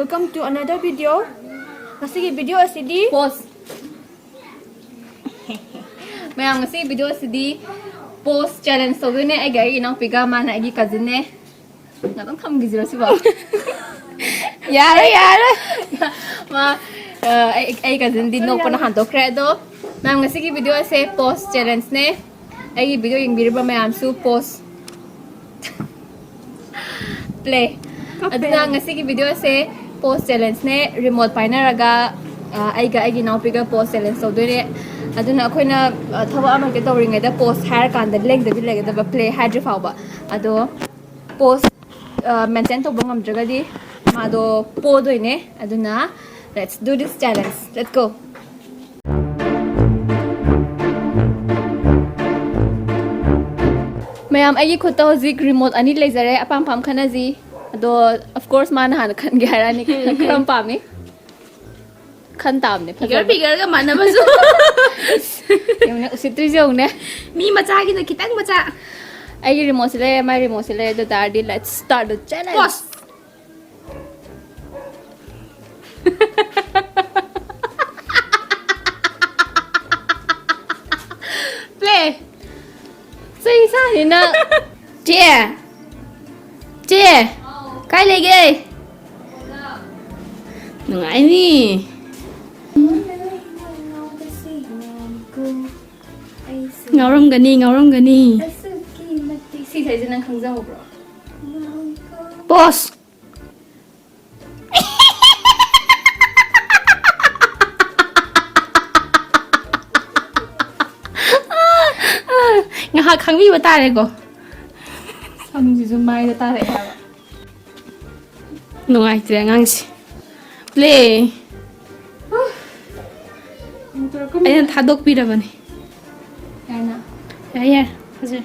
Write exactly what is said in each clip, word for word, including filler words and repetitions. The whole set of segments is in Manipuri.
Welcome to another video. ꯉꯁꯤꯒꯤ video ꯑꯁꯤꯗꯤ ꯄꯣꯁ꯫ ꯃꯌꯥꯝ, ꯉꯁꯤꯒꯤ video ꯑꯁꯤꯗꯤ ꯄꯣꯁ ꯆꯦꯂꯦꯟꯖ ꯇꯧꯗꯣꯏꯅꯦ ꯑꯩꯒ ꯑꯩꯒꯤ ꯏꯅꯥꯎꯄꯤꯒ, ꯃꯥꯅ ꯑꯩꯒꯤ ꯀꯖꯤꯟꯅꯦ꯫ ꯉꯥꯛꯇꯪ ꯊꯝꯈꯤꯁꯤꯔꯣ ꯁꯤꯕꯣ? ꯌꯥꯔꯦ, ꯌꯥꯔꯦ꯫ ꯃꯥ, ꯑ, ꯑꯩ, ꯑꯩ ꯀꯖꯤꯟꯗꯤ ꯅꯣꯛꯄꯅ ꯍꯥꯟꯗꯣꯛꯈ꯭ꯔꯦ꯫ ꯑꯗꯣ ꯃꯌꯥꯝ, ꯉꯁꯤꯒꯤ video ꯑꯁꯦ ꯄꯣꯁ ꯆꯦꯂꯦꯟꯖꯅꯦ꯫ ꯑꯩꯒꯤ video ꯌꯦꯡꯕꯤꯔꯤꯕ ꯃꯌꯥꯝꯁꯨ ꯄꯣꯁ ꯄ꯭ꯂꯦ꯫ ꯑꯗꯨꯅ ꯉꯁꯤꯒꯤ video ꯑꯁꯦ ꯄꯣꯁ ꯆꯦꯂꯦꯟꯖꯅꯦ꯫ ꯔꯤꯃꯣꯠ ꯄꯥꯏꯅꯔꯒ, ꯑ, ꯑꯩꯒ ꯑꯩꯒꯤ ꯏꯅꯥꯎꯄꯤꯒ ꯄꯣꯁ ꯆꯦꯂꯦꯟꯖ ꯇꯧꯗꯣꯏꯅꯦ꯫ ꯑꯗꯨꯅ ꯑꯩꯈꯣꯏꯅ, ꯑ, ꯊꯕꯛ ꯑꯃ ꯍꯦꯛꯇ ꯇꯧꯔꯤꯉꯩꯗ ꯄꯣꯁ ꯍꯥꯏꯔꯀꯥꯟꯗ ꯂꯦꯡꯗꯕꯤ ꯂꯩꯒꯗꯕ, ꯄ꯭ꯂꯦ ꯍꯥꯏꯗ꯭ꯔꯤ ꯐꯥꯎꯕ꯫ ꯑꯗꯣ ꯄꯣꯁ, ꯑ, ꯃꯦꯟꯇꯦꯟ ꯇꯧꯕ ꯉꯝꯗ꯭ꯔꯒꯗꯤ ꯃꯥꯗꯣ ꯄꯣꯗꯣꯏꯅꯦ꯫ ꯑꯗꯨꯅ let's do this challenge. Let's go. ꯃꯌꯥꯝ, ꯑꯩꯒꯤ ꯈꯨꯠꯇ ꯍꯧꯖꯤꯛ ꯔꯤꯃꯣꯠ ꯑꯅꯤ ꯂꯩꯖꯔꯦ, ꯑꯄꯥꯝ ꯑꯄꯥꯝ ꯈꯟꯅꯁꯤ꯫ ꯑꯗꯣ, of course, ꯃꯥꯅ ꯍꯥꯟꯅ ꯈꯟꯒꯦ ꯍꯥꯏꯔꯛꯑꯅꯤ꯫ ꯀꯔꯝ ꯄꯥꯝꯃꯤ? ꯈꯟ ꯇꯥꯕꯅꯦ, ꯐꯤꯒꯔ ꯐꯖꯕ꯫ ꯐꯤꯒꯔꯒ ꯃꯥꯟꯅꯕꯁꯨ꯫ ꯌꯦꯡꯉꯨꯅꯦ, ꯎꯁꯤꯠꯇ꯭ꯔꯤꯁꯦ ꯌꯦꯡꯉꯨꯅꯦ꯫ ꯃꯤ ꯃꯆꯥꯒꯤꯅ ꯈꯤꯇꯪ ꯃꯆꯥ꯫ ꯑꯩꯒꯤ ꯔꯤꯃꯣꯠꯁꯤ ꯂꯩꯔꯦ, ꯃꯥꯏ ꯔꯤꯃꯣꯠꯁꯤ ꯂꯩꯔꯦ, ꯑꯗꯨ ꯇꯥꯔꯗꯤ let's start the challenge. Pose. Play. ꯆꯩ ꯆꯥꯅꯤ ꯅꯪ꯫ ꯆꯦ! ꯆꯦ! ꯀꯥꯏ ꯂꯩꯒꯦ? ꯅꯨꯡꯉꯥꯏꯅꯤ꯫ ꯉꯥꯎꯔꯝꯒꯅꯤ, ꯉꯥꯎꯔꯝꯒꯅꯤ꯫ ꯁꯤ ꯁꯥꯏꯁꯦ ꯅꯪ ꯈꯪꯖꯍꯧꯕ꯭ꯔꯣ? ꯄꯣꯁ! ꯉꯥꯏꯍꯥꯛ ꯈꯪꯕꯤꯕ ꯇꯥꯔꯦꯀꯣ꯫ ꯁꯝꯁꯤꯁꯨ ꯃꯥꯏꯗ ꯇꯥꯔꯛꯑꯦ ꯍꯥꯏꯕ꯫ ꯅꯨꯡꯉꯥꯏꯇ꯭ꯔꯦ ꯑꯉꯥꯡꯁꯦ꯫ ꯄ꯭ꯂꯦ꯫ ꯑꯩꯅ ꯊꯥꯗꯣꯛꯄꯤꯔꯕꯅꯤ꯫ ꯌꯥꯏꯅ? ꯌꯥꯏ, ꯌꯥꯏ꯫ ꯐꯖꯩ꯫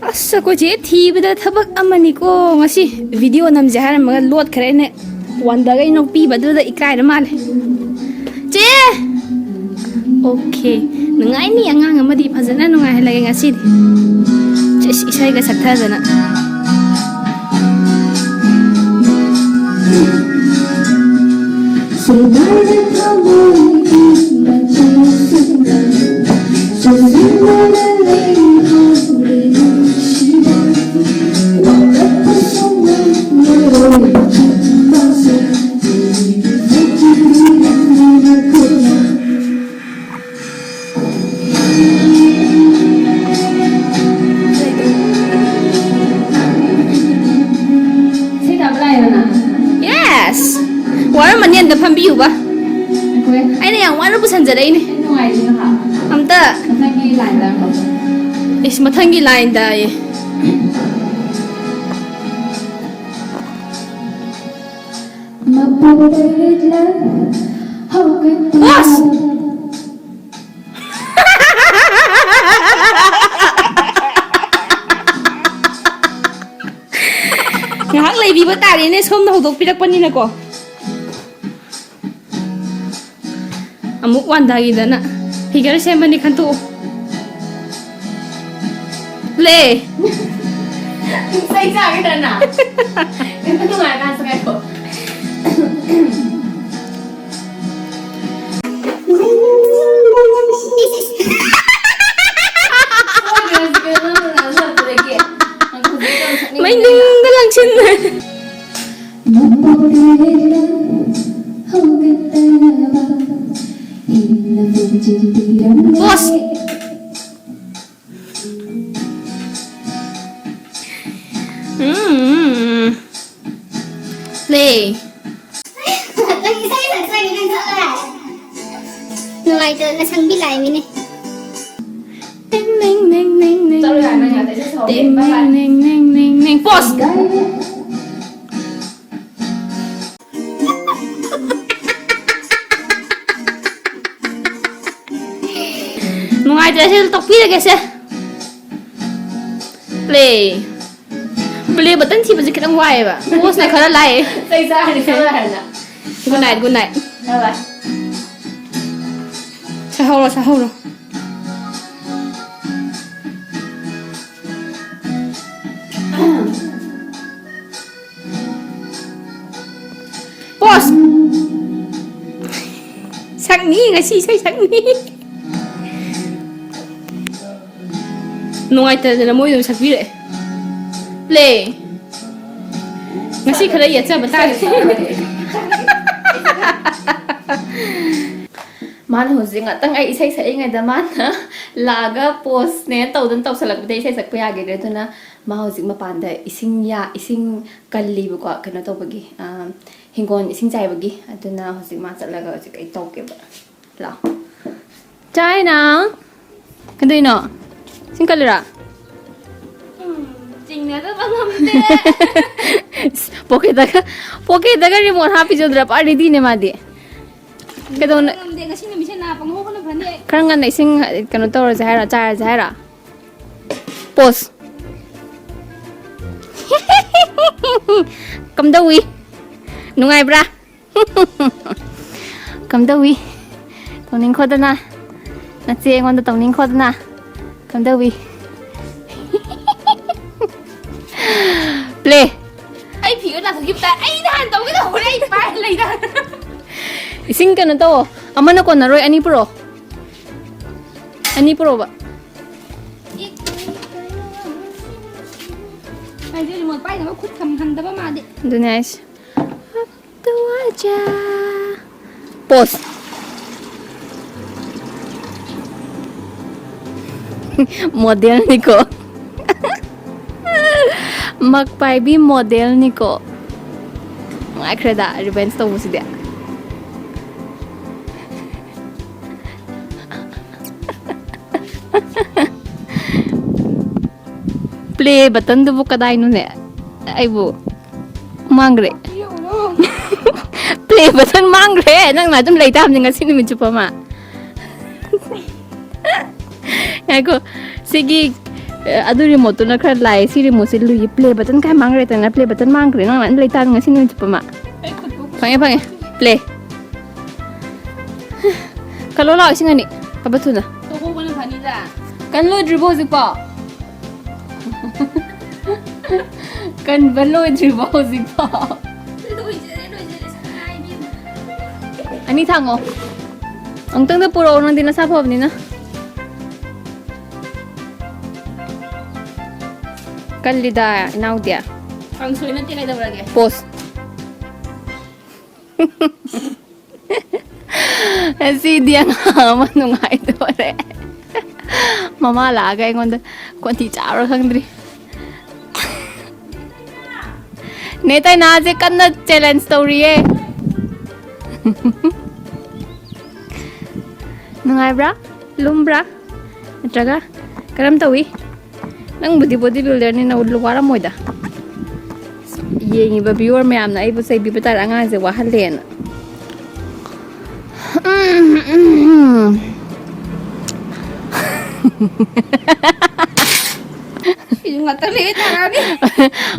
ꯑꯁ, ꯑꯩꯈꯣꯏ ꯆꯦ ꯊꯤꯕꯗ ꯊꯕꯛ ꯑꯃꯅꯤꯀꯣ꯫ ꯉꯁꯤ ꯚꯤꯗꯤꯑꯣ ꯅꯝꯁꯦ ꯍꯥꯏꯔꯝꯃꯒ ꯂꯣꯠꯈ꯭ꯔꯦ꯫ ꯑꯩꯅ ꯋꯥꯟꯗꯒꯩ ꯅꯣꯛꯄꯤꯕꯗꯨꯗ ꯏꯀꯥꯏꯔ ꯃꯥꯜꯂꯦ꯫ ꯆꯦ! ꯑꯣꯀꯦ꯫ ꯅꯨꯡꯉꯥꯏꯅꯤ, ꯑꯉꯥꯡ ꯑꯃꯗꯤ ꯐꯖꯅ ꯅꯨꯡꯉꯥꯏꯍꯜꯂꯒꯦ ꯉꯁꯤꯗꯤ꯫ ꯆꯦ, ꯏꯁꯩꯒ ꯁꯛꯊꯗꯅ꯫ ꯏꯁꯩ ꯇꯥꯕ ꯂꯥꯛꯏꯔꯣ ꯅꯪ? Yes! ꯋꯥꯔꯝꯃꯅꯤ, ꯑꯝꯇ ꯐꯝꯕꯤꯌꯨꯕ꯫ ꯑꯩꯈꯣꯏ ꯑꯩꯅ ꯌꯥꯝ ꯋꯥꯅ ꯄꯨꯁꯟꯖꯔꯛꯏꯅꯦ꯫ ꯅꯨꯡꯉꯥꯏꯔꯤ ꯅꯍꯥꯛ꯫ ꯑꯝꯇ ꯃꯊꯪꯒꯤ line ꯗ ꯑꯃꯨꯛ꯫ ꯏꯁ, ꯃꯊꯪꯒꯤ line ꯗ ꯑꯌꯦ꯫ ꯃꯄꯣꯛ ꯂꯩꯔꯤꯛꯂ ꯍꯧꯒꯠꯇꯅ꯫ ꯑꯁ! ꯉꯥꯏꯍꯥꯛ ꯂꯩꯕꯤꯕ ꯇꯥꯔꯦꯅꯦ, ꯁꯣꯝꯅ ꯍꯧꯗꯣꯛꯄꯤꯔꯛꯄꯅꯤꯅꯀꯣ꯫ ꯑꯃꯨꯛ ꯋꯥꯟꯊꯈꯤꯗꯅ꯫ Figure ꯁꯦꯝꯕꯅꯤ ꯈꯟꯇꯣꯛꯎ꯫ ꯂꯦ꯫ ꯆꯩ ꯆꯥꯒꯗ꯭ꯔꯅ? ꯀꯩꯝꯇ ꯅꯨꯡꯉꯥꯏꯔꯀꯥꯟꯁꯤꯗ ꯉꯥꯏꯈꯣ꯫ ꯃꯩꯅꯨꯡꯗ ꯂꯪꯁꯤꯟꯅ꯫ ꯃꯄꯣꯛ ꯂꯩꯔꯤꯛꯂ ꯍꯧꯒꯠꯇꯅꯕ ꯍꯦꯟꯅ ꯄꯨꯟꯁꯤꯟꯕꯤꯔꯝꯂꯦ꯫ Pause꯫ ꯎꯝ꯫ Play꯫ ꯅꯪ ꯏꯁꯩ ꯁꯛꯆꯒꯦ ꯅꯪ ꯆꯠꯂꯣ ꯌꯥꯔꯦ꯫ ꯅꯨꯡꯉꯥꯏꯇꯗꯅ ꯁꯪꯕꯤ ꯂꯥꯛꯏꯃꯤꯅꯦ꯫ ꯇꯦꯡ ꯅꯦꯡ ꯅꯦꯡ ꯅꯦꯡ ꯅꯦꯡ꯫ ꯆꯠꯂꯣ ꯌꯥꯔꯦ, ꯅꯪ ꯌꯥꯗꯦ, ꯏꯁꯩ ꯁꯛꯑꯣ꯫ ꯇꯦꯡ ꯕꯥꯏ ꯕꯥꯏ꯫ ꯅꯦꯡ ꯅꯦꯡ ꯅꯦꯡ ꯅꯦꯡ꯫ Pause꯫ ꯅꯨꯡꯉꯥꯏꯇ꯭ꯔꯦ, ꯁꯤ ꯇꯣꯛꯄꯤꯔꯒꯦꯁꯦ꯫ Play꯫ Play button ꯊꯤꯕꯁꯦ ꯈꯤꯇꯪ ꯋꯥꯏꯑꯦꯕ꯫ Pause ꯅ ꯈꯔ ꯂꯥꯏꯑꯦ꯫ ꯆꯩ ꯆꯥꯔꯅꯤ, ꯆꯠꯂꯣ ꯍꯥꯏꯔꯅ꯫ Good night, good night꯫ Bye bye꯫ ꯁꯍꯧꯔꯣ, ꯁꯍꯧꯔꯣ꯫ Pause꯫ ꯁꯤ ꯏꯁꯩ ꯁꯛꯅꯤ꯫ ꯅꯨꯡꯉꯥꯏꯇꯗꯅ ꯃꯣꯏ ꯑꯗꯨꯝ ꯁꯛꯄꯤꯔꯛꯑꯦ꯫ Play꯫ ꯉꯁꯤ ꯈꯔ ꯌꯦꯠꯆꯕ ꯇꯥꯔꯦ꯫ ꯃꯥꯅ ꯍꯧꯖꯤꯛ ꯉꯥꯛꯇꯪ ꯑꯩ ꯏꯁꯩ ꯁꯛꯏꯉꯩꯗ ꯃꯥꯅ ꯂꯥꯛꯑꯒ poseꯅꯦ ꯇꯧꯗꯅ ꯇꯧꯁꯜꯂꯛꯄꯗ ꯏꯁꯩ ꯁꯛꯄ ꯌꯥꯈꯤꯗ꯭ꯔꯦ꯫ ꯑꯗꯨꯅ ꯃꯥ ꯍꯧꯖꯤꯛ ꯃꯄꯥꯟꯗ ꯏꯁꯤꯡ ꯌꯥ-, ꯏꯁꯤꯡ ꯀꯜꯂꯤꯕꯀꯣ, ꯀꯩꯅꯣ ꯇꯧꯕꯒꯤ, ꯑ, ꯍꯤꯡꯒꯣꯜ ꯏꯁꯤꯡ ꯆꯥꯏꯕꯒꯤ꯫ ꯑꯗꯨꯅ ꯍꯧꯖꯤꯛ ꯃꯥ ꯆꯠꯂꯒ ꯍꯧꯖꯤꯛ ꯑꯩ ꯇꯧꯒꯦꯕ꯫ ꯂꯥꯛꯑꯣ꯫ ꯆꯥꯏꯅ꯫ ꯀꯩꯗꯧꯅꯣ? ꯏꯁꯤꯡ ꯀꯜꯂꯤꯔꯥ? ꯎꯝ, ꯆꯤꯡꯅꯗꯕ ꯉꯝꯗꯦ꯫ Pocketꯇꯒ, pocketꯇꯒ remote ꯍꯥꯞꯄꯤꯖꯗ꯭ꯔꯥ? ꯄꯨꯔꯥ readyꯅꯦ ꯃꯥꯗꯤ꯫ ꯀꯩꯗꯧꯅ-, ꯉꯝꯗꯦ, ꯉꯁꯤ ꯅꯨꯃꯤꯠꯁꯦ ꯅꯥ ꯄꯪꯍꯧꯕꯅ ꯐꯅꯤ ꯑꯩ꯫ ꯈꯔ ꯉꯟꯅ ꯏꯁꯤꯡ ꯀꯩꯅꯣ ꯇꯧꯔꯁꯦ ꯍꯥꯏꯔꯣ? ꯆꯥꯏꯔꯁꯦ ꯍꯥꯏꯔꯣ? Pose꯫ ꯀꯝꯗꯧꯋꯤ? ꯅꯨꯡꯉꯥꯏꯕ꯭ꯔꯥ? ꯀꯝꯗꯧꯋꯤ? ꯇꯧꯅꯤꯡꯈꯣꯗꯅ? ꯅꯆꯦ ꯑꯩꯉꯣꯟꯗ ꯇꯧꯅꯤꯡꯈꯣꯗꯅ? ꯀꯝꯗꯧꯋꯤ? Play꯫ ꯑꯩ ꯐꯤꯒ ꯅꯥꯊꯣꯛꯈꯤꯕ ꯇꯥꯏ꯫ ꯑꯩ ꯅꯍꯥꯟ ꯇꯧꯒꯦ ꯇꯧꯕꯅꯦ, ꯑꯩ ꯄꯥꯏꯔ ꯂꯩꯗ꯫ ꯏꯁꯤꯡ ꯀꯩꯅꯣ ꯇꯧꯑꯣ꯫ ꯑꯃꯅ ꯀꯣꯟꯅꯔꯣꯏ, ꯑꯅꯤ ꯄꯨꯔꯛꯑꯣ꯫ ꯑꯅꯤ ꯄꯨꯔꯛꯑꯣꯕ꯫ ꯑꯩꯁꯦ remote ꯄꯥꯏꯅꯕ ꯈꯨꯠ ꯁꯝꯍꯟꯗꯕ ꯃꯥꯗꯤ꯫ ꯑꯗꯨꯅꯦ ꯍꯥꯏꯁꯦ꯫ Pose꯫ Modelꯅꯤꯀꯣ꯫ ꯃꯛ ꯄꯥꯏꯕꯤ modelꯅꯤꯀꯣ꯫ ꯅꯨꯡꯉꯥꯏꯈ꯭ꯔꯦꯗ revenge ꯇꯧꯕꯁꯤꯗꯤ꯫ Play buttonꯗꯨꯕꯨ ꯀꯗꯥꯏꯅꯣꯅꯦ? ꯑꯩꯕꯨ ꯃꯥꯡꯈ꯭ꯔꯦ꯫ Play button ꯃꯥꯡꯈ꯭ꯔꯦ꯫ ꯅꯪꯅ ꯑꯗꯨꯝ ꯂꯩꯇꯥꯕꯅꯤ ꯉꯁꯤ ꯅꯨꯃꯤꯠ ꯆꯨꯞꯄ ꯑꯃ꯫ ꯉꯥꯏꯈꯣ, ꯁꯤꯒꯤ, ꯑ, ꯑꯗꯨ remoteꯇꯨꯅ ꯈꯔ ꯂꯥꯏ꯫ ꯁꯤ remoteꯁꯦ ꯂꯨꯏꯌꯦ꯫ Play button ꯀꯥꯏ ꯃꯥꯡꯈ꯭ꯔꯦ? ꯇꯅ play button ꯃꯥꯡꯈ꯭ꯔꯦ꯫ ꯅꯪꯅ ꯑꯗꯨꯝ ꯂꯩꯇꯥꯕꯅꯤ ꯉꯁꯤ ꯅꯨꯃꯤꯠ ꯆꯨꯞꯄ ꯑꯃ꯫ ꯐꯪꯉꯦ, ꯐꯪꯉꯦ꯫ Play꯫ ꯀꯜꯂꯣ ꯂꯥꯛꯑꯣ, ꯏꯁꯤꯡ ꯑꯅꯤ꯫ ꯀꯞꯄ ꯊꯨꯅ꯫ ꯇꯧꯍꯧꯕꯅ ꯐꯅꯤꯗ꯫ ꯀꯟ ꯂꯣꯏꯗ꯭ꯔꯤꯕꯣ ꯍꯧꯖꯤꯛꯐꯥꯎ? ꯀꯟꯕ ꯂꯣꯏꯗ꯭ꯔꯤꯕꯣ ꯍꯧꯖꯤꯛꯐꯥꯎ? ꯂꯣꯏꯖꯔꯦ, ꯂꯣꯏꯖꯔꯦ, ꯁꯅꯥ ꯏꯕꯦꯝꯃ꯫ ꯑꯅꯤ ꯊꯥꯡꯉꯣ꯫ ꯑꯃꯨꯛꯇꯪꯗ ꯄꯨꯔꯛꯑꯣ, ꯅꯪꯗꯤ ꯅꯁꯥ ꯐꯕꯅꯤꯅ꯫ ꯀꯜꯂꯤꯗ, ꯏꯅꯥꯎꯗꯤ꯫ ꯀꯥꯡꯁꯣꯏ ꯅꯠꯇꯦ, ꯀꯩꯗꯧꯔꯒꯦ? ꯄꯣꯁ꯫ ꯉꯁꯤꯗꯤ ꯑꯉꯥꯡ ꯑꯃ ꯅꯨꯡꯉꯥꯏꯗꯣꯔꯦ꯫ ꯃꯃꯥ ꯂꯥꯛꯑꯒ ꯑꯩꯉꯣꯟꯗ ꯀꯣꯟꯊꯤ ꯆꯥꯕ꯭ꯔꯥ ꯈꯪꯗ꯭ꯔꯤ꯫ ꯅꯦ ꯇꯥꯏꯅꯥꯁꯦ ꯀꯟꯅ ꯆꯦꯂꯦꯟꯖ ꯇꯧꯔꯤꯌꯦ꯫ ꯅꯨꯡꯉꯥꯏꯕ꯭ꯔꯥ? ꯂꯨꯝꯕ꯭ꯔꯥ? ꯅꯠꯇ꯭ꯔꯒ ꯀꯔꯝ ꯇꯧꯏ? ꯅꯪꯕꯨꯗꯤ ꯕꯣꯗꯤ ꯕꯤꯜꯗꯔꯅꯤꯅ ꯋꯥꯔꯝꯃꯣꯏꯗ꯫ ꯌꯦꯡꯉꯤꯕ ꯚꯤꯌꯨꯋꯔ ꯃꯌꯥꯝꯅ ꯑꯩꯕꯨ ꯆꯩꯕꯤꯕ ꯇꯥꯔꯦ, ꯑꯉꯥꯡꯁꯦ ꯋꯥꯍꯜꯂꯦꯅ꯫ ꯎꯝ, ꯎꯝ, ꯎꯝ꯫ ꯁꯤꯁꯨ ꯉꯥꯛꯇꯪ ꯂꯩꯔ ꯇꯥꯔꯛꯑꯅꯤ꯫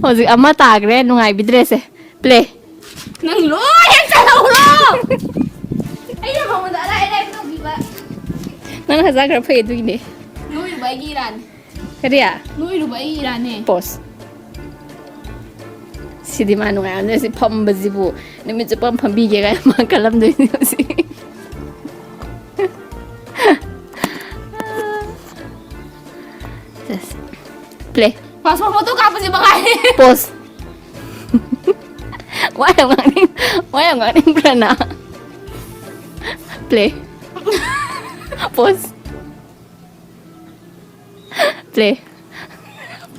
ꯍꯧꯖꯤꯛ ꯑꯃ ꯇꯥꯈ꯭ꯔꯦ, ꯅꯨꯡꯉꯥꯏꯕꯤꯗ꯭ꯔꯦꯁꯦ꯫ ꯄ꯭ꯂꯦ꯫ ꯅꯪ ꯂꯣꯏ ꯍꯦꯛ ꯆꯠꯍꯧꯔꯣ! ꯑꯩꯅ ꯃꯉꯣꯟꯗ ꯑꯔꯥꯏ ꯑꯔꯥꯏꯕ ꯇꯧꯕꯤꯕ꯫ ꯅꯪ ꯍꯖꯥ ꯈꯔ ꯐꯩ ꯑꯗꯨꯒꯤꯅꯦ꯫ ꯅꯣꯏꯔꯨꯕ ꯑꯩꯒꯤ ꯏꯔꯥꯅꯤ꯫ ꯀꯔꯤ? ꯅꯣꯏꯔꯨꯕ ꯑꯩꯒꯤ ꯏꯔꯥꯅꯦ꯫ ꯄꯣꯁ꯫ ꯁꯤꯗꯤ ꯃꯥ ꯅꯨꯡꯉꯥꯏꯔꯝꯗꯣꯏ, ꯁꯤ ꯐꯝꯕꯁꯤꯕꯨ ꯅꯨꯃꯤꯠ ꯆꯨꯞꯄ ꯑꯃ ꯐꯝꯕꯤꯒꯦ ꯀꯥꯏꯅ ꯃꯥ ꯈꯜꯂꯝꯗꯣꯏꯅꯦ ꯍꯧꯖꯤꯛ꯫ ꯁꯦꯁ꯫ ꯄ꯭ꯂꯦ꯫ ꯄꯥꯁꯄꯣꯔꯠ ꯐꯣꯇꯣ ꯀꯥꯞꯄꯁꯦ ꯃꯉꯥꯏꯔꯦ꯫ ꯄꯣꯁ꯫ ꯋꯥ ꯌꯥꯝ ꯉꯥꯡꯅꯤꯡ-, ꯋꯥ ꯌꯥꯝ ꯉꯥꯡꯅꯤꯡꯕ꯭ꯔꯥ ꯅꯪ? ꯄ꯭ꯂꯦ꯫ ꯄꯣꯁ꯫ ꯄ꯭ꯂꯦ꯫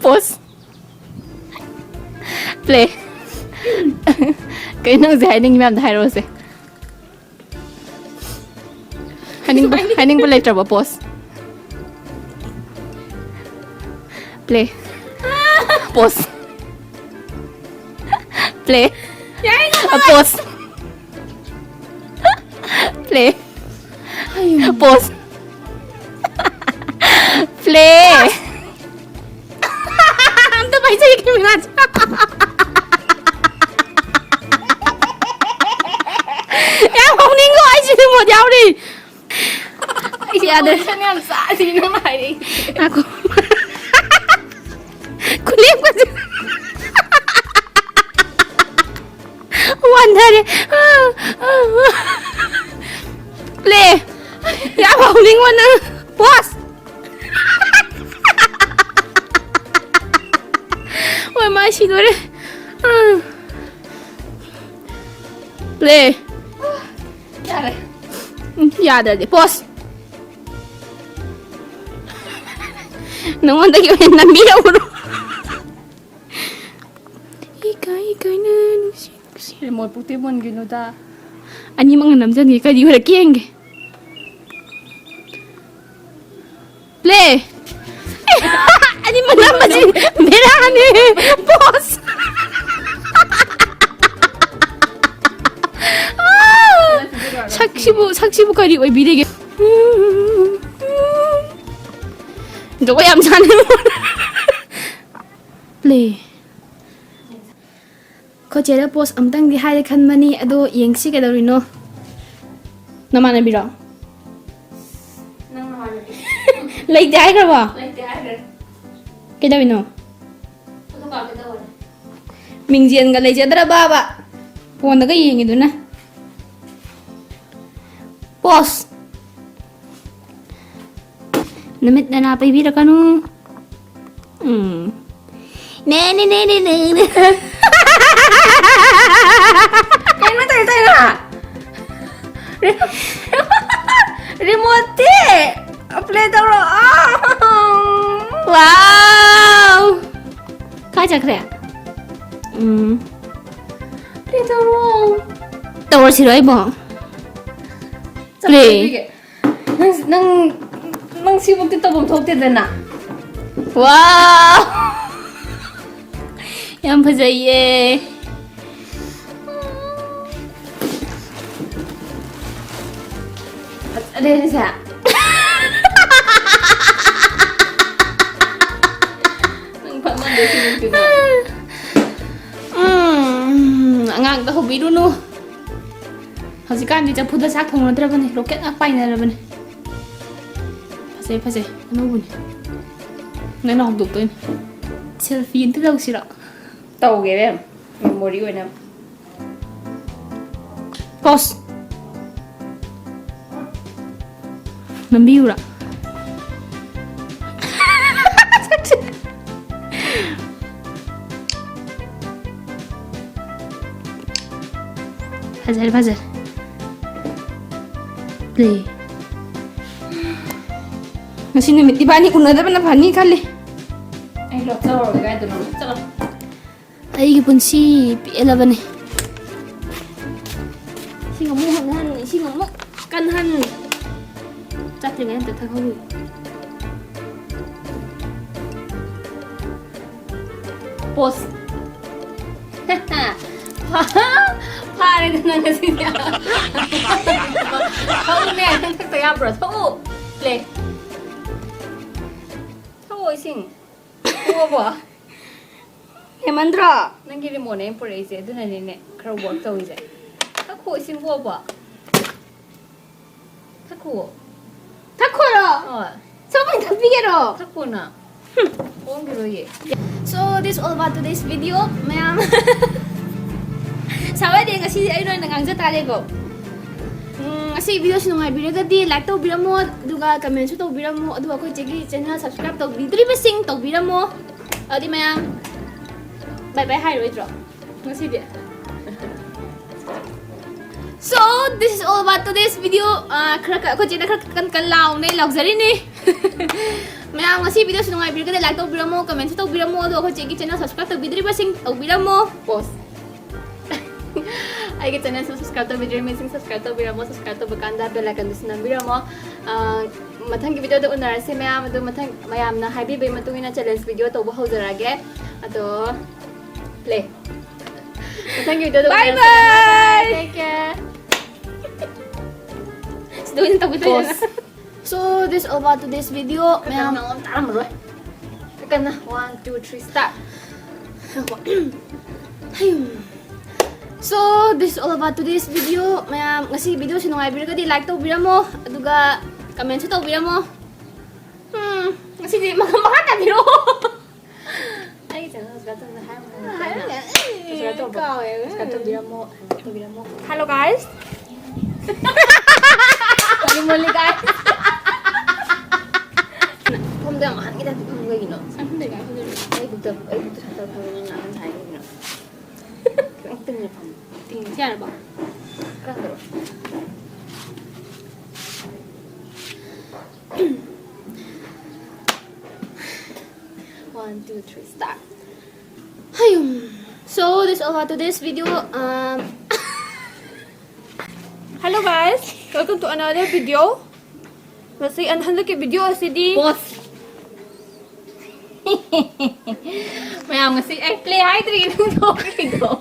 ꯄꯣꯁ꯫ ꯄ꯭ꯂꯦ꯫ ꯀꯩꯅꯣ ꯍꯧꯖꯤꯛ ꯍꯥꯏꯅꯤꯡꯉꯤ ꯃꯌꯥꯝꯗꯣ ꯍꯥꯏꯔꯛꯑꯣꯁꯦ꯫ ꯍꯥꯏꯅꯤꯡꯕ, ꯍꯥꯏꯅꯤꯡꯕ ꯂꯩꯇ꯭ꯔꯕꯣ? ꯄꯣꯁ꯫ ꯄ꯭ꯂꯦ꯫ ꯄꯣꯁ꯫ ꯄ꯭ꯂꯦ꯫ ꯌꯥꯏ, ꯅꯪ ꯑ, ꯄꯣꯁ꯫ ꯄ꯭ꯂꯦ꯫ ꯄꯣꯁ꯫ ꯄ꯭ꯂꯦ꯫ ꯑꯝꯇ ꯄꯥꯏꯖꯒꯦ ꯀꯦꯃꯦꯔꯥꯁꯦ꯫ ꯌꯥꯝ ꯍꯧꯅꯤꯡꯉꯣ, ꯑꯩꯁꯤꯗꯤ ꯃꯣꯠ ꯌꯥꯎꯔꯤ꯫ ꯑꯩ ꯌꯥꯗ꯭ꯔꯦ꯫ ꯌꯥꯝ ꯆꯥꯗꯦ ꯅꯪ ꯍꯥꯏꯔꯛꯏ꯫ ꯉꯥꯏꯈꯣ꯫ ꯈꯨꯂꯦꯞꯀꯁꯦ꯫ ꯋꯥꯟꯊꯔꯦ꯫ ꯄ꯭ꯂꯦ꯫ ꯌꯥꯝ ꯍꯧꯅꯤꯡꯕ ꯅꯪ꯫ Pause꯫ ꯍꯣꯏ, ꯃꯥ ꯁꯤꯗꯣꯔꯦ꯫ ꯑꯥ꯫ Play꯫ ꯌꯥꯔꯦ꯫ ꯎꯝ, ꯌꯥꯗ꯭ꯔꯗꯤ pause꯫ ꯅꯉꯣꯟꯗꯒꯤ ꯑꯣꯏꯅ ꯅꯝꯕꯤꯔꯛꯎꯔꯣ꯫ ꯏꯀꯥꯏ ꯏꯀꯥꯏꯅ ꯅꯨꯡꯁꯤ ꯅꯨꯡꯁꯤ꯫ Remote ꯄꯨꯛꯇꯤ ꯃꯨꯟꯒꯤꯅꯨꯗ꯫ ꯑꯅꯤꯃꯛꯅ ꯅꯝꯖꯟꯒꯦ, ꯀꯔꯤ ꯑꯣꯏꯔꯛꯀꯦ ꯌꯦꯡꯒꯦ꯫ Play꯫ ꯑꯅꯤꯃꯛ ꯅꯝꯕꯁꯤ ꯕꯦꯔꯥꯅꯤ꯫ Pause꯫ ꯁꯛꯁꯤꯕꯨ, ꯁꯛꯁꯤꯕꯨ ꯀꯔꯤ ꯑꯣꯏꯕꯤꯔꯤꯒꯦ? ꯖꯒꯣꯏ ꯌꯥꯝ ꯁꯥꯅꯤꯡꯕ꯫ Play꯫ ꯑꯩꯈꯣꯏ ꯆꯦꯗ pause ꯑꯝꯇꯪꯗꯤ ꯍꯥꯏꯔꯦ ꯈꯟꯕꯅꯤ, ꯑꯗꯣ ꯌꯦꯡꯁꯤ ꯀꯩꯗꯧꯔꯤꯅꯣ꯫ ꯅꯃꯥꯟꯅꯕꯤꯔꯣ? ꯅꯪ ꯅꯃꯥꯟꯅꯕꯤ꯫ ꯂꯩꯇꯦ ꯍꯥꯏꯈ꯭ꯔꯕꯣ? ꯂꯩꯇꯦ ꯍꯥꯏꯈ꯭ꯔꯦ꯫ ꯀꯩꯗꯧꯔꯤꯅꯣ? Photo ꯀꯥꯞꯀꯦ ꯇꯧꯕꯅꯦ꯫ ꯃꯤꯡꯖꯦꯜꯒ ꯂꯩꯖꯗ꯭ꯔꯕꯕ? Phoneꯗꯒ ꯌꯦꯡꯉꯤꯗꯨꯅ꯫ Pause꯫ ꯅꯃꯤꯠ ꯅꯅꯥ ꯄꯩꯕꯤꯔꯛꯀꯅꯨ꯫ ꯎꯝ꯫ ꯅꯦ, ꯅꯦ, ꯅꯦ, ꯅꯦ, ꯅꯦ, ꯅꯦ꯫ ꯀꯩꯅꯣ ꯇꯧꯔꯤ ꯇꯧꯔꯤꯅꯣ? Remoteꯇꯤ play ꯇꯧꯔꯣ꯫ Wow! ꯀꯥꯏ ꯆꯠꯈ꯭ꯔꯦ? ꯎꯝ꯫ Play ꯇꯧꯔꯣ꯫ ꯇꯧꯔꯁꯤꯔꯣ ꯑꯩꯕꯣ? Play꯫ ꯅꯪ, ꯅꯪ, ꯅꯪ ꯁꯤꯃꯛꯇꯤ ꯇꯧꯐꯝ ꯊꯣꯛꯇꯦꯗꯅ꯫ Wow! ꯌꯥꯝ ꯐꯖꯩꯌꯦ꯫ ꯐꯖꯔꯦ ꯁꯤꯁꯦ꯫ ꯅꯪ ꯐꯠꯃꯟꯗꯦ ꯁꯤꯃꯛꯇꯤꯅ꯫ ꯎꯝ, ꯑꯉꯥꯡꯗ ꯍꯧꯕꯤꯔꯨꯅꯨ꯫ ꯍꯧꯖꯤꯛꯀꯥꯟꯗꯤ ꯆꯐꯨꯗ ꯆꯥꯛ ꯊꯣꯡꯅꯗ꯭ꯔꯕꯅꯤ, rocket ꯉꯥꯛ ꯄꯥꯏꯅꯔꯕꯅꯤ꯫ ꯐꯖꯩ, ꯐꯖꯩ, ꯑꯅꯧꯕꯅꯤ꯫ ꯅꯪꯅ ꯍꯧꯗꯣꯛꯇꯣꯏꯅꯤ꯫ Selfie ꯑꯝꯇ ꯇꯧꯁꯤꯔꯣ? ꯇꯧꯒꯦ, ꯏꯕꯦꯝ꯫ Memory ꯑꯣꯏꯅꯕ꯫ Pause꯫ ꯅꯝꯕꯤꯌꯨꯔꯥ? ꯐꯖꯔꯦ, ꯐꯖꯔꯦ꯫ ꯄ꯭ꯂꯦ꯫ ꯉꯁꯤ ꯅꯨꯃꯤꯠ ꯏꯕꯥꯅꯤ ꯎꯅꯗꯕꯅ ꯐꯅꯤ ꯈꯜꯂꯤ꯫ ꯑꯩ ꯂꯣꯠꯆꯍꯧꯔꯒꯦ ꯀꯥꯏꯗꯅꯣ꯫ ꯆꯠꯂꯣ꯫ ꯑꯩꯒꯤ ꯄꯨꯟꯁꯤ ꯄꯦꯜꯂꯕꯅꯤ꯫ ꯏꯁꯤꯡ ꯑꯃꯨꯛ ꯍꯟꯍꯟ, ꯏꯁꯤꯡ ꯑꯃꯨꯛ ꯀꯟꯍꯟ꯫ ꯆꯠꯇ꯭ꯔꯤꯉꯩ ꯑꯝꯇ ꯊꯛꯍꯧꯈꯤꯒꯦ꯫ ꯄꯣꯁ꯫ ꯐꯥꯔꯦꯗꯅ ꯉꯁꯤꯗꯤ꯫ ꯊꯛꯎꯅꯦ, ꯅꯪ ꯊꯛꯇ ꯌꯥꯕ꯭ꯔꯣ? ꯊꯛꯎ꯫ ꯄ꯭ꯂꯦ꯫ ꯊꯛꯎ ꯏꯁꯤꯡ꯫ ꯊꯛꯎꯕꯣ꯫ ꯍꯦꯃꯟꯗ꯭ꯔꯣ? ꯅꯪꯒꯤ ꯔꯤꯃꯣꯠꯅꯦ ꯑꯩꯅ ꯄꯨꯔꯛꯏꯁꯦ, ꯑꯗꯨꯅꯅꯤꯅꯦ ꯈꯔ ꯋꯥꯔꯛ ꯇꯧꯔꯤꯁꯦ꯫ ꯊꯛꯈꯣ ꯏꯁꯤꯡ ꯄꯣꯛꯑꯕꯣ? ꯊꯛꯈꯣ꯫ ꯊꯛꯈꯣꯔꯣ? ꯍꯣꯏ꯫ ꯁꯣꯝ ꯑꯣꯏꯅ ꯊꯛꯄꯤꯒꯦꯔꯣ? ꯊꯛꯈꯣꯅ꯫ ꯍꯨꯝ꯫ ꯄꯣꯡꯈꯤꯔꯣꯏꯌꯦ꯫ So, this all about today's video, ꯃꯌꯥꯝ꯫ ꯁꯥꯎꯌꯥꯗꯦ, ꯉꯁꯤꯗꯤ ꯑꯩꯅ ꯑꯣꯏꯅ ꯉꯥꯡꯖ ꯇꯥꯔꯦꯀꯣ꯫ ꯎꯝ, ꯉꯁꯤ video ꯁꯤ ꯅꯨꯡꯉꯥꯏꯕꯤꯔꯒꯗꯤ like ꯇꯧꯕꯤꯔꯝꯃꯣ, ꯑꯗꯨꯒ comment ꯁꯨ ꯇꯧꯕꯤꯔꯝꯃꯣ, ꯑꯗꯨꯒ ꯑꯩꯈꯣꯏ ꯆꯦꯒꯤ channel subscribe ꯇꯧꯕꯤꯗ꯭ꯔꯤꯕꯁꯤꯡ ꯇꯧꯕꯤꯔꯝꯃꯣ꯫ ꯑꯗꯨꯗꯤ ꯃꯌꯥꯝ bye bye ꯍꯥꯏꯔꯣꯏꯗ꯭ꯔꯣ ꯉꯁꯤꯗꯤ? So, this is all about today's video. ꯑꯥ, ꯈꯔ ꯈ-, ꯑꯩꯈꯣꯏ ꯆꯦꯅ ꯈꯔ ꯀꯟ ꯀꯟ ꯂꯥꯎꯅꯦ, ꯂꯥꯎꯖꯔꯤꯅꯤ꯫ ꯃꯌꯥꯝ, ꯉꯁꯤ video ꯁꯤ ꯅꯨꯡꯉꯥꯏꯕꯤꯔꯒꯗꯤ like ꯇꯧꯕꯤꯔꯝꯃꯣ, comment ꯁꯨ ꯇꯧꯕꯤꯔꯝꯃꯣ, ꯑꯗꯣ ꯑꯩꯈꯣꯏ ꯆꯦꯒꯤ channel subscribe ꯇꯧꯕꯤꯗ꯭ꯔꯤꯕꯁꯤꯡ ꯇꯧꯕꯤꯔꯝꯃꯣ꯫ Pause. ꯑꯩꯒꯤ channel ꯁꯨ subscribe ꯇꯧꯕꯤꯗ꯭ꯔꯤꯕꯁꯤꯡ subscribe ꯇꯧꯕꯤꯔꯝꯃꯣ, subscribe ꯇꯧꯕ ꯀꯥꯟꯗ bell icon ꯗꯨꯁꯨ ꯅꯝꯕꯤꯔꯝꯃꯣ꯫ ꯑꯥ, ꯃꯊꯪꯒꯤ video ꯗ ꯎꯅꯔꯁꯤ ꯃꯌꯥꯝ꯫ ꯑꯗꯨ ꯃꯊꯪ ꯃꯌꯥꯝꯅ ꯍꯥꯏꯕꯤꯕꯒꯤ ꯃꯇꯨꯡ ꯏꯟꯅ challenge video ꯇꯧꯕ ꯍꯧꯖꯔꯛꯑꯒꯦ꯫ ꯑꯗꯣ, play꯫ ꯃꯊꯪꯒꯤ video ꯗ bye ꯎꯅꯔꯁꯤ꯫ Bye bye! Take care. ꯁꯤꯗ ꯑꯣꯏꯅ ꯇꯧꯒꯦ ꯇꯧꯔꯤꯅꯦ꯫ Pause. So, this all about today's video, ꯃꯌꯥꯝ꯫ ꯀꯟꯅ ꯇꯥꯔꯝꯃꯔꯣꯏ꯫ ꯀꯟꯅ, one, two, three, start. ꯍꯌꯨꯝ꯫ So, this is all about today's video. ꯃꯌꯥꯝ, ꯉꯁꯤ video ꯁꯤ ꯅꯨꯡꯉꯥꯏꯕꯤꯔꯒꯗꯤ like ꯇꯧꯕꯤꯔꯝꯃꯣ, ꯑꯗꯨꯒ comment ꯁꯨ ꯇꯧꯕꯤꯔꯝꯃꯣ꯫ ꯎꯝ, ꯉꯁꯤꯗꯤ ꯃꯈꯥ, ꯃꯈꯥ ꯇꯥꯕꯤꯔꯛꯑꯣ꯫ ꯑꯩꯒꯤ channel subscribe ꯇꯧꯕ ꯍꯥꯏꯔꯝꯃꯣ꯫ ꯍꯥꯏꯔꯝꯃꯣ꯫ Subscribe ꯇꯧꯕ꯫ ꯀꯥꯎꯋꯦ꯫ Subscribe ꯇꯧꯕꯤꯔꯝꯃꯣ, subscribe ꯇꯧꯕꯤꯔꯝꯃꯣ꯫ Hello guys. Holy moly guys. ꯑꯩ ꯈꯨꯠꯇ ꯁꯠꯇ ꯐꯝꯃꯤ ꯅꯪ ꯉꯥꯡꯍꯟ ꯍꯥꯏꯔꯤꯕ꯭ꯔꯣ? ꯈꯤꯇꯪ ꯇꯤꯡꯅ ꯐꯝꯃꯨ꯫ ꯇꯤꯡ ꯌꯥꯔꯕꯣ? ꯈꯔ ꯍꯟꯊꯔꯛꯑꯣ꯫ One, two, three, start. ꯍꯌꯨꯝ. So, this all for today's video. Um, Hello guys, welcome to another video. ꯉꯁꯤ ꯑꯟ-, ꯍꯟꯗꯛꯀꯤ video ꯑꯁꯤꯗꯤ ꯄꯣꯁ꯫ ꯃꯌꯥꯝ ꯉꯁꯤ ꯑꯩ play ꯍꯥꯏꯗ꯭ꯔꯤ ꯅꯪ ꯊꯣꯛꯈ꯭ꯔꯤꯗꯣ꯫